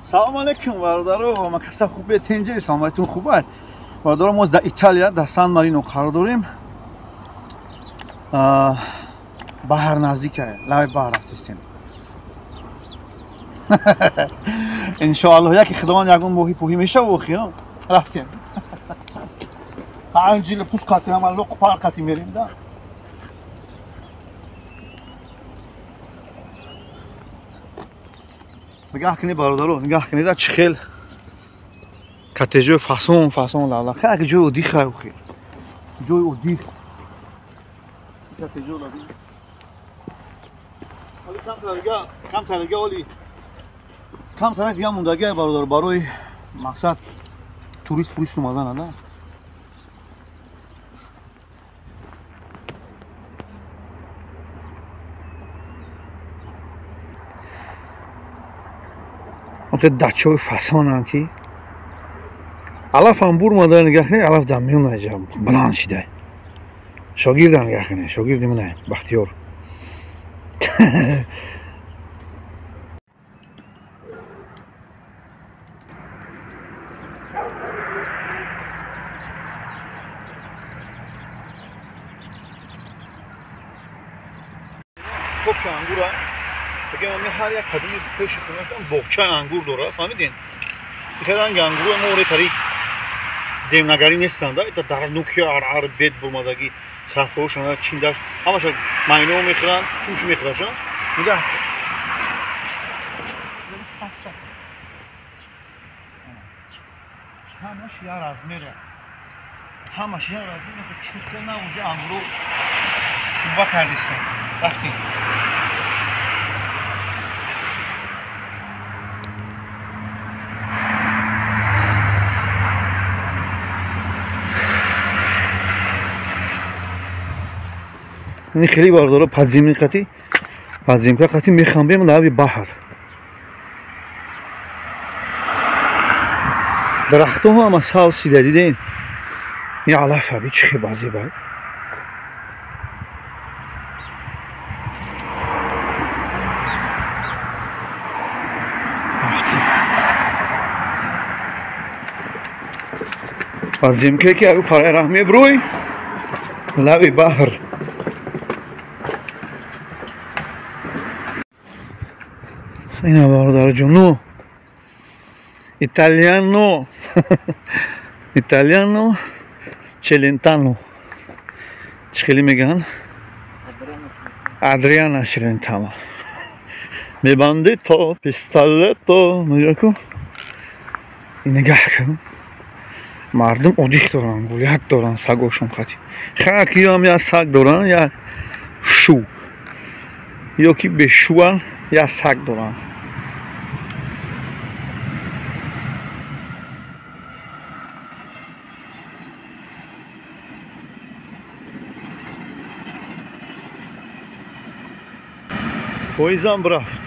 Салом алейкум бародаро, ма каса хубе тенҷи саломатон хуб аст. Бародаро, мо дар Италия дар Сан Марино қарор дорем. Баҳр наздик аст, лаби баҳр рафтестем. Иншоаллоҳ яке худованд ягон моҳи пӯҳӣ мешава охи, рафтем. Анҷил пус қати ҳама лоқ пар қати мерем да. Нигоҳ кунед бародаро, нигоҳ кунед чӣ хел катежои фасон фасон лала. Хеле ҷои оддӣ хай охи. Ҷои оддӣ. Катежо лаби. Оли камтар дига, оли камтар дига мондагӣ бародар барои мақсад турист пурист омадан да. Охе дачаҳои фасонанд ки алафам бурмада нигоҳ кунед, алаф дар миён аҷа баланд шида. Шогирдам нигоҳ кунед, шогирди ман Бахтиёр. Коки ангура бигем, ами ҳар як кабини пеши хонастам боғчаи ангур дорад, фаҳмидин? Ин ранги ангуро мо ретари демнагарӣ нестанд, да дар нуки арар бед бурмадагӣ сафрошон чиндаш ҳамаша майно мехӯранд, чунчи мехӯрашон. Нигоҳ ҳамаш як размере, ҳамаш як размере, чутка на уже ангуро куба кардистем. Рафтем. Ин хеле бародаро подземный қати, подземка қати мехамбем лаби баҳр. Дарахтҳо ҳама сабз шида, дидем. Ин алафа би чӣ хел зебо. Подземка ки агу параи раҳ мебрӯй лаби баҳр. Ина бародарҷону италиано италиано Челентано чӣ хеле мегӯянд? Адриана Челентано мебандито пистолето мегӯяку. Нигоҳ кун, мардум одих доранд, гулят доранд сагошон хати. Хакиам я саг доранд, я шу ё ки бешуан я саг доранд. Поизам рафт.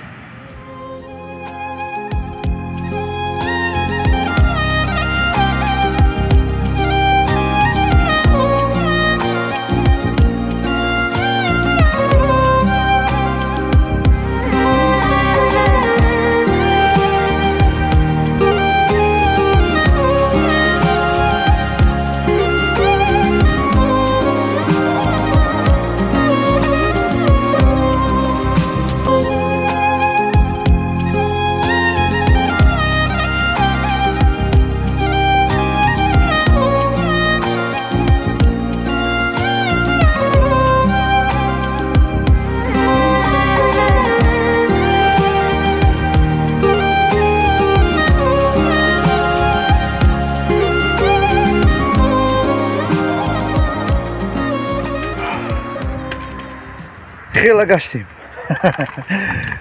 Хела гаштем,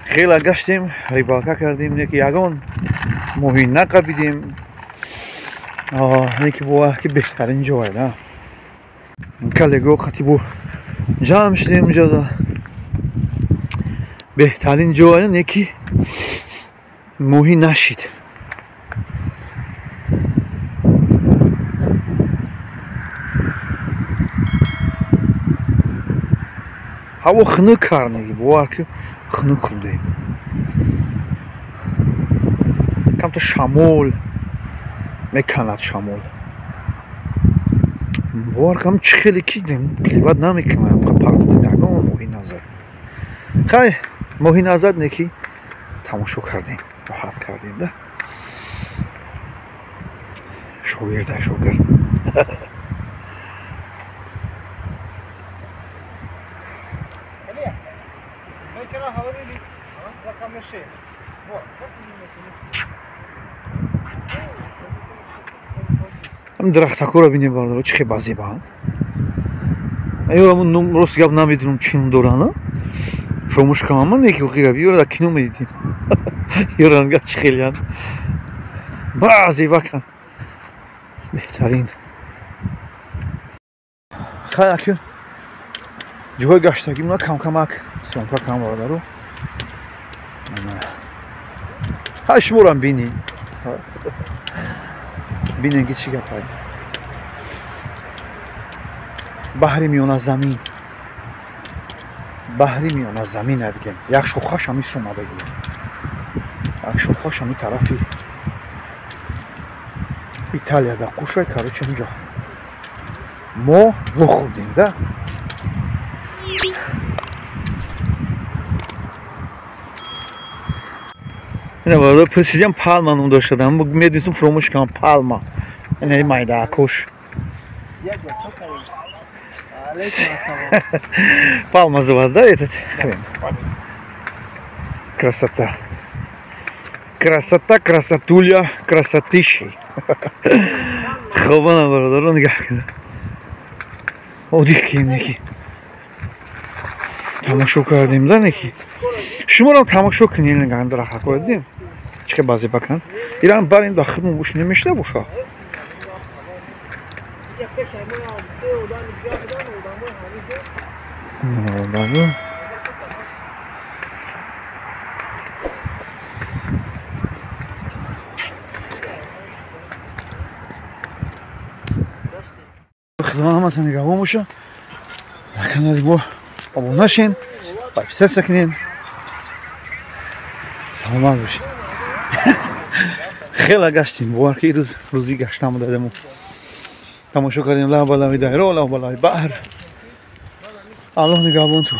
хела гаштем, рибалка кардем, неки ягон моҳӣ нақабидем. Неки бо ки беҳтарин ҷое да. Коллего қати бо ҷамъ шудем ҷода. Беҳтарин ҷое, неки моҳӣ нашид. Ҳаво хунук кард, неги бовар ки хунук хӯрдем. Камто шамол меканад, шамол. Бовар кам чӣ хеле ки клевать намекунад, партидем ягон моҳӣ назад. Хай, моҳӣ назад не ки тамошо кардем, роҳат кардем да. Шогирда, шогирд. Ам дарахтакоро бинем бародаро, чӣ хел базебаанд. Ёра мо рост гап намедонам чӣ ном доранд, фаромӯш кардам, аммо не ки охир ёра дар кино медидем. Ёра нигоҳ чӣ хелиянд. Базебаканд. Беҳтарин. Хай аки ҷоҳои гаштагимона кам-камак съёмка кам бародаро. Хай шуморам бинем. Бинем ки чӣ гапай. Баҳри миёназамин. Баҳри миёназамин бигем. Як шохаш ҳами сомадагӣ. Як шохаш ҳами тарафи Италияда қушай, короче, инҷо. Мо вохӯрдем, да? Ина бародар пурсидем палма ном доштадам. Медонистам фаромӯш кардам палма. Ина майдаакош. Палма зовут, да, этот хрен? Красота. Красота, красотуля, красотищи. Хобана бародарон нигоҳ кунед. Одих ким неки. Тамошо кардем, да неки? Шуморам тамошо кунед, нигоҳ дарахтакоро дидем. Чӣ хел базебаканд. Ирам барем да худмон гӯш намешуда боша. Худо ҳаматон нигаҳбон боша. Дар канали мо обуна шен, подписаться кунед. Саломат бошед. Хеле гаштем, бовар ки рӯз рӯзи гаштан буда. Тамошо кардем лаб ба лаби дайро, лаб ба лаби баҳр. Аллоҳ нигаҳбон ту.